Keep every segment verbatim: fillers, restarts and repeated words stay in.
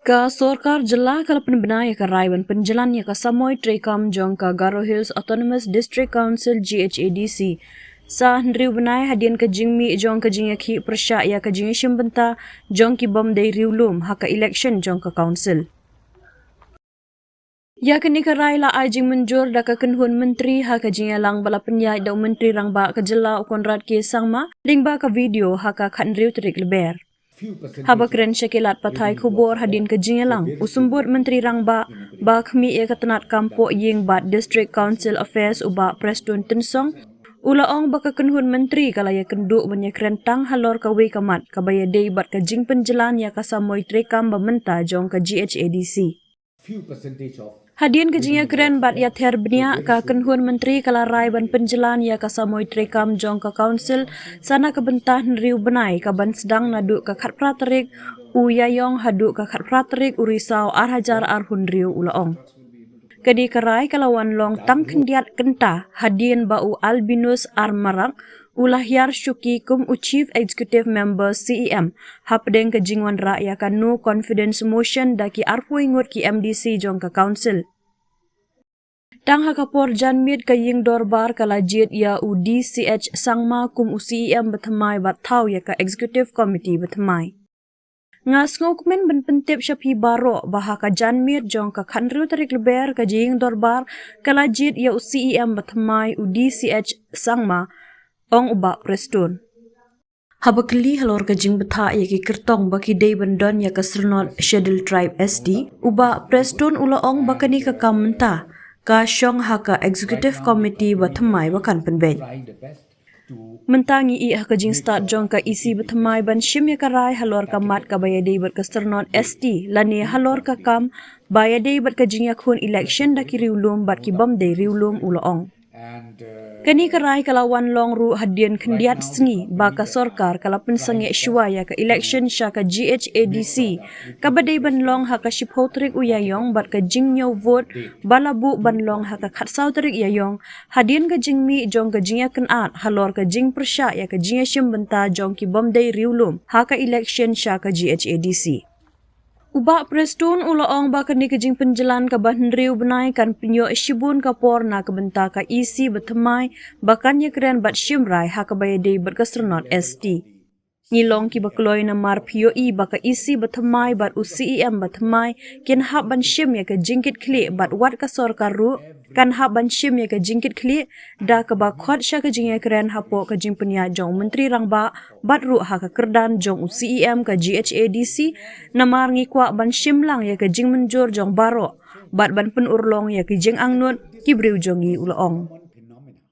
Ka sorkar jylla ka la pynbna ïa ka rai ban pynjlan ïa ka samoi treikam jong ka Garo Hills Autonomous District Council, G H A D C, sa hynriew bnai hadien ka jingmih jong ka jingïakhih pyrshah ïa ka jingïashim bynta jong ki bym dei riewlum ha ka election jong ka council. Ïa kane ka rai la ai jingmynjur da ka kynhun myntri ha ka jingïalang ba la pynïaid da u Myntri Rangbah ka jylla, u Conrad K Sangma, lyngba ka video ha ka khathynriew tarik Lber. Haba kren sha ki lad pathai khubor hadien ka jingïalang, u Symbud Myntri Rangbah ba khmih ïa ka tnat kam pohïing bad District Council Affairs, u Bah Prestone Tynsong, u la ong ba ka kynhun myntri ka la ïakynduh ban ïakren tang halor kawei ka mat kaba ïadei bad ka jingpynjlan ïa ka samoi treikam ba mynta jong ka G H A D C. Hadien ka jingïakren bad ïather bniah, ka kynhun myntri ka la rai ban pynjlan ïa ka samoi treikam jong ka council sa na ka bynta hynriew bnai, kaban sdang naduh ka khatphra tarik u Ïaïong haduh ka khatphra tarik u Risaw ar hajar arphew hynriew, u la ong. Kane ka rai ka la wan long tang khyndiat kynta hadien ba u Albinus R Marak u la hiar shuki kum u Chief Executive Member, C E M, hapdeng ka jingwanrah ïa ka No Confidence Motion da ki arphew ngut ki M D C jong ka council. Tang ha ka por janmiet, ka ïing dorbar ka la jied ïa u D C H Sangma kum u C E M bathymmai bad thaw ïa ka Executive Committee bathymmai. Nga sngewkmen ban pyntip sha phi baroh ba ha ka janmiet jong ka khathynriew tarik Lber, ka jingïing dorbar ka la jied ïa u C E M bathymmai, u D C H Sangma, ong u Bah Prestone. Haba kylli halor ka jingbthah ïa ki kyrtong ba ki dei ban don ïa ka syrnod Scheduled Tribe, S T, u Bah Prestone u la ong ba kane ka kam mynta ka shong ha ka Executive Committee bathymmai ba kan pynbeit. Mynta ngi ïeh ha ka jingstad jong ka E C bathymmai ban shim ïa ka rai halor ka mat kaba ïadei bad ka syrnod S T lane halor ka kam ba ïadei bad ka jingïakhun election da ki riewlum bad ki bym dei riewlum, u la ong. Kane ka rai ka la wan long ruh hadien khyndiat sngi ba ka sorkar ka la pynsangeh shuwa ïa ka election sha ka G H A D C kaba dei ban long ha ka shiphew tarik u Ïaïong bad ka jingñiew vote ba la buh ban long ha ka khatsaw tarik Ïaïong, hadien ka jingmih jong ka jingïakynad halor ka jingpyrshah ïa ka jingïashim bynta jong ki bym dei riewlum ha ka election sha ka G H A D C. U Bah Prestone u la ong ba kane ka jingpynjlan kaba hynriew bnai kan pynïoh shibun ka por na ka bynta ka E C bathymmai ba kan ïakren bad shim rai ha kaba ïadei bad ka syrnod S T. Ngi long kiba kloi namar phi ïohi ba ka E C bathymmai bad u C E M bathymmai kin hap ban shim ïa ka jingkitkhlieh bad wat ka sorkar ruh kan hap ban shim ïa ka jingkitkhlieh da kaba khot sha ka jingïakren hapoh ka jingpynïaid jong u Myntri Rangbah bad ruh ha ka kyrdan jong u C E M ka G H A D C, namar ngi kwah ban shim lang ïa ka jingmynjur jong baroh bad ban pynurlong ïa ki jingangnud ki briew jong ngi, u la ong.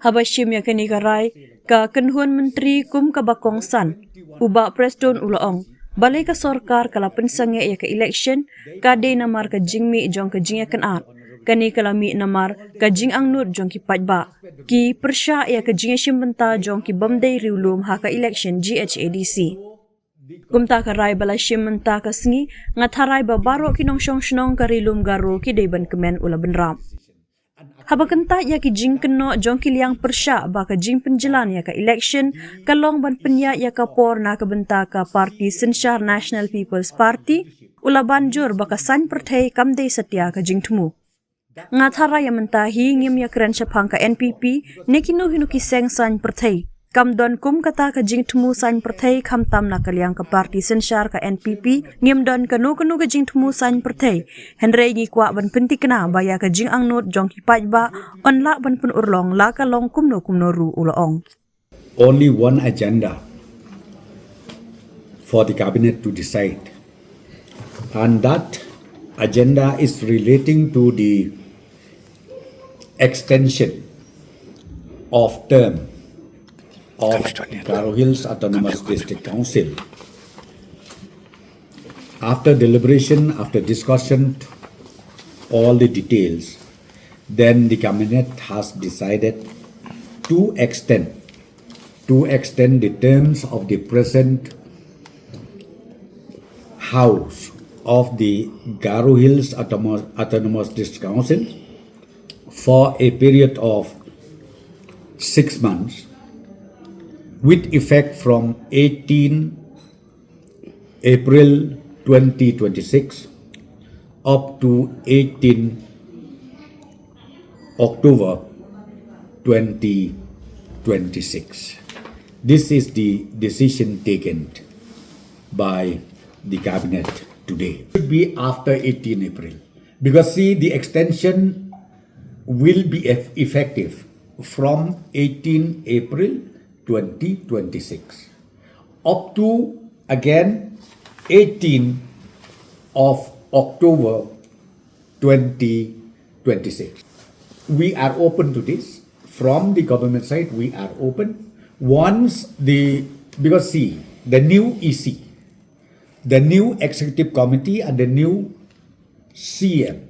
Haba shim ïa kane ka rai ka kynhun myntri kum kaba kongsan, u Bah Prestone u la ong, balei ka sorkar ka la pynsangeh ïa ka election, ka dei namar ka jingmih jong ka jingïakynad. Kane ka la mih namar ka jingangnud jong ki paidbah, ki pyrshah ïa ka jingïashim bynta jong ki bym dei riewlum ha ka election G H A D C. Kumta ka rai ba la shim mynta ka sngi, nga tharai ba baroh ki nongshong shnong ka Ri Lum Garo ki dei ban kmen, u la bynrap. Haba kyntait ïa ki jingkynnoh jong ki liang pyrshah ba ka jingpynjlan ïa ka election ka long ban pynïaid ïa ka por na ka bynta ka party synshar National People's Party, u la ban jur ba ka saiñ pyrthei kam dei satia ka jingthmu. Nga tharai ïa mynta hi ngim ïakren shaphang ka N P P ne kino kino ki seng saiñ pyrthei. Kam don kum kata ka jingthmu saiñ pyrthei khamtam na ka liang ka party synshar ka N P P, ngim don kano kano ka jingthmu saiñ pyrthei. Hynrei ngi kwah ban pyntikna ba ïa ka jingangnud jong ki paidbah yn lah ban pynurlong la ka long kumno kumno ruh, u la ong. Only one agenda for the cabinet to decide, and that agenda is relating to the extension of term of Garo Hills Autonomous District Council. After deliberation, after discussion, all the details, then the cabinet has decided to extend, to extend the terms of the present House of the Garo Hills Autonomous, Autonomous District Council for a period of six months, with effect from eighteen April twenty twenty-six up to eighteen October twenty twenty-six. This is the decision taken by the cabinet today. It should be after eighteen April. Because, see, the extension will be eff- effective from eighteen April twenty twenty-six up to, again, eighteen of October twenty twenty-six. We are open to this. From the government side, we are open. Once the, because, see, the new E C, the new executive committee, and the new C M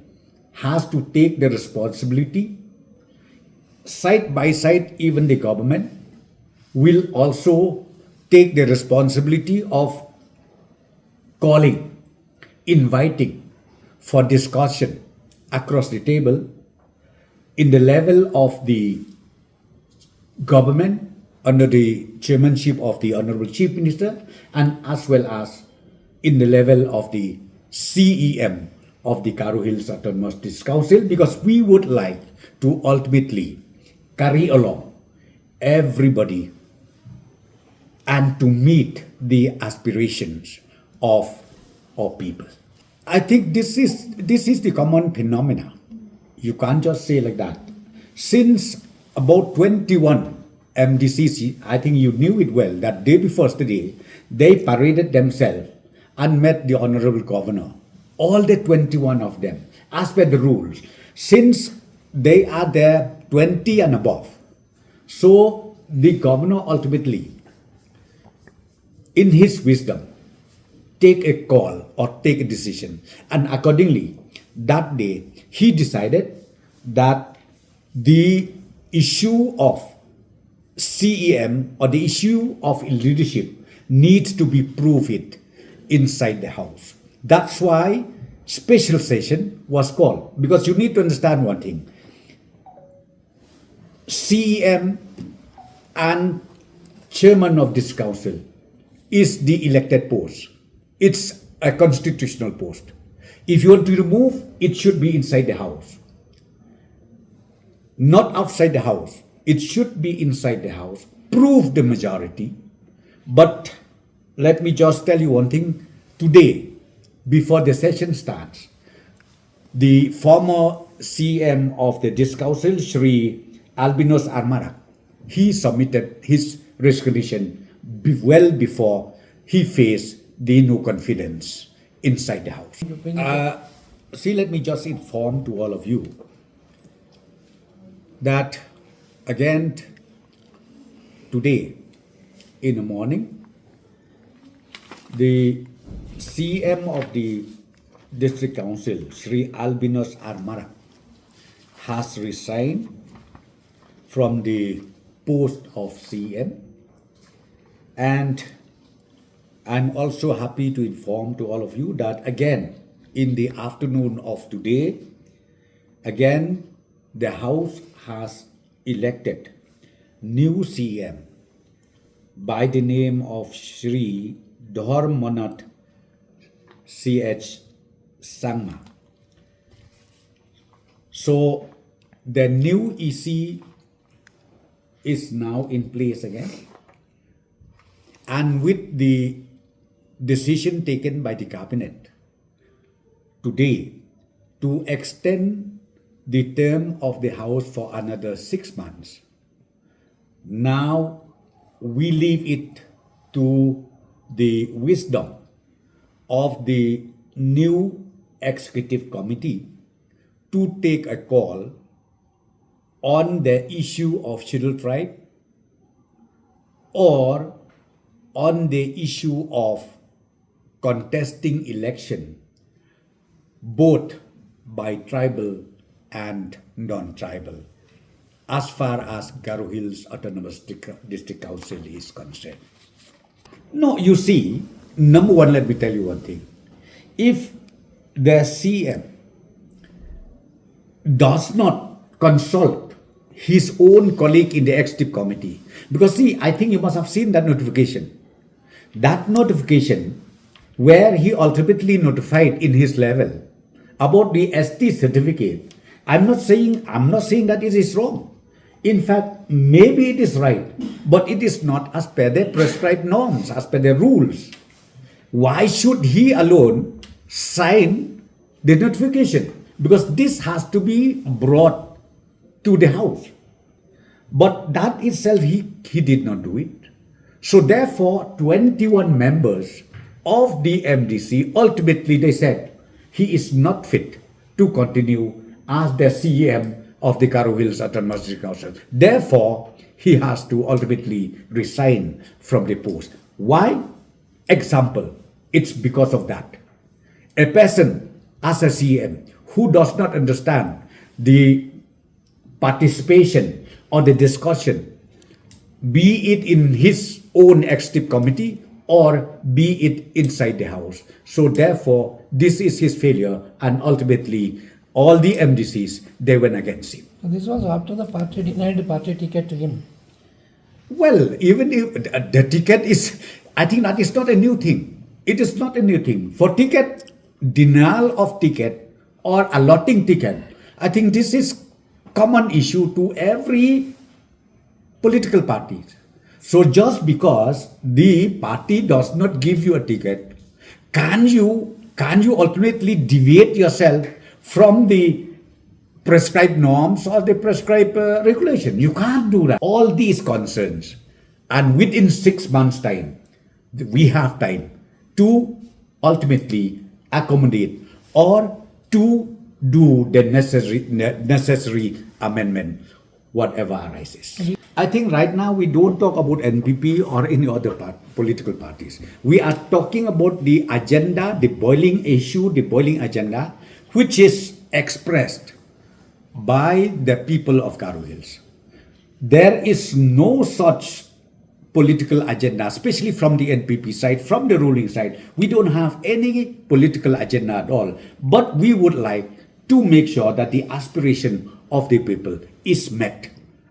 has to take the responsibility side by side. Even the government will also take the responsibility of calling, inviting for discussion across the table in the level of the government under the chairmanship of the Honorable Chief Minister, and as well as in the level of the C E M of the Garo Hills Autonomous District Council, because we would like to ultimately carry along everybody and to meet the aspirations of our people. I think this is this is the common phenomena. You can't just say like that. Since about twenty-one M D Cs, I think you knew it well, that day before yesterday, they paraded themselves and met the Honorable Governor. All the twenty-one of them, as per the rules. Since they are there twenty and above, so the governor ultimately, in his wisdom, take a call or take a decision. And accordingly, that day, he decided that the issue of C E M or the issue of leadership needs to be proved inside the house. That's why special session was called, because you need to understand one thing. C E M and chairman of this council is the elected post. It's a constitutional post. If you want to remove, it should be inside the house, not outside the house. It should be inside the house. Prove the majority. But let me just tell you one thing. Today, before the session starts, the former C M of the District Council, Shri Albinus R Marak, he submitted his resignation be- well before he faced the no confidence inside the house. Uh, see, let me just inform to all of you that again today in the morning, the C M of the District Council, Shri Albinus R Marak, has resigned from the post of C M. And I'm also happy to inform to all of you that again, in the afternoon of today, again, the House has elected new C M by the name of Shri Dhormanath C H Sangma. So the new E C is now in place again. And with the decision taken by the cabinet today to extend the term of the House for another six months, now we leave it to the wisdom of the new executive committee to take a call on the issue of Scheduled Tribe or on the issue of contesting election, both by tribal and non-tribal, as far as Garo Hills Autonomous Dic- District Council is concerned. No, you see, number one, let me tell you one thing. If the C M does not consult his own colleague in the executive committee, because, see, I think you must have seen that notification. That notification, where he ultimately notified in his level About the S T certificate, I'm not saying I'm not saying that it is wrong. In fact, maybe it is right, but it is not as per the prescribed norms, as per the rules. Why should he alone sign the notification? Because this has to be brought to the house. But that itself, he, he did not do it. So therefore, twenty-one members of the M D C, ultimately they said he is not fit to continue as the C E M of the Garo Hills Autonomous District Council. Therefore, he has to ultimately resign from the post. Why? Example, it's because of that. A person as a C E M who does not understand the participation or the discussion, be it in his own executive committee or be it inside the house. So therefore, this is his failure, and ultimately, all the M D Cs, they went against him. So this was after the party denied the party ticket to him. Well, even if the, the ticket is, I think that is not a new thing. It is not a new thing. For ticket, denial of ticket or allotting ticket, I think this is common issue to every political party. So just because the party does not give you a ticket, can you can you ultimately deviate yourself from the prescribed norms or the prescribed uh, regulation? You can't do that. All these concerns, and within six months' time, we have time to ultimately accommodate or to do the necessary ne- necessary amendment, whatever arises. I think right now we don't talk about N P P or any other part, political parties. We are talking about the agenda, the boiling issue, the boiling agenda, which is expressed by the people of Garo Hills. There is no such political agenda, especially from the N P P side, from the ruling side. We don't have any political agenda at all. But we would like to make sure that the aspiration of the people is met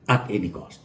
at any cost.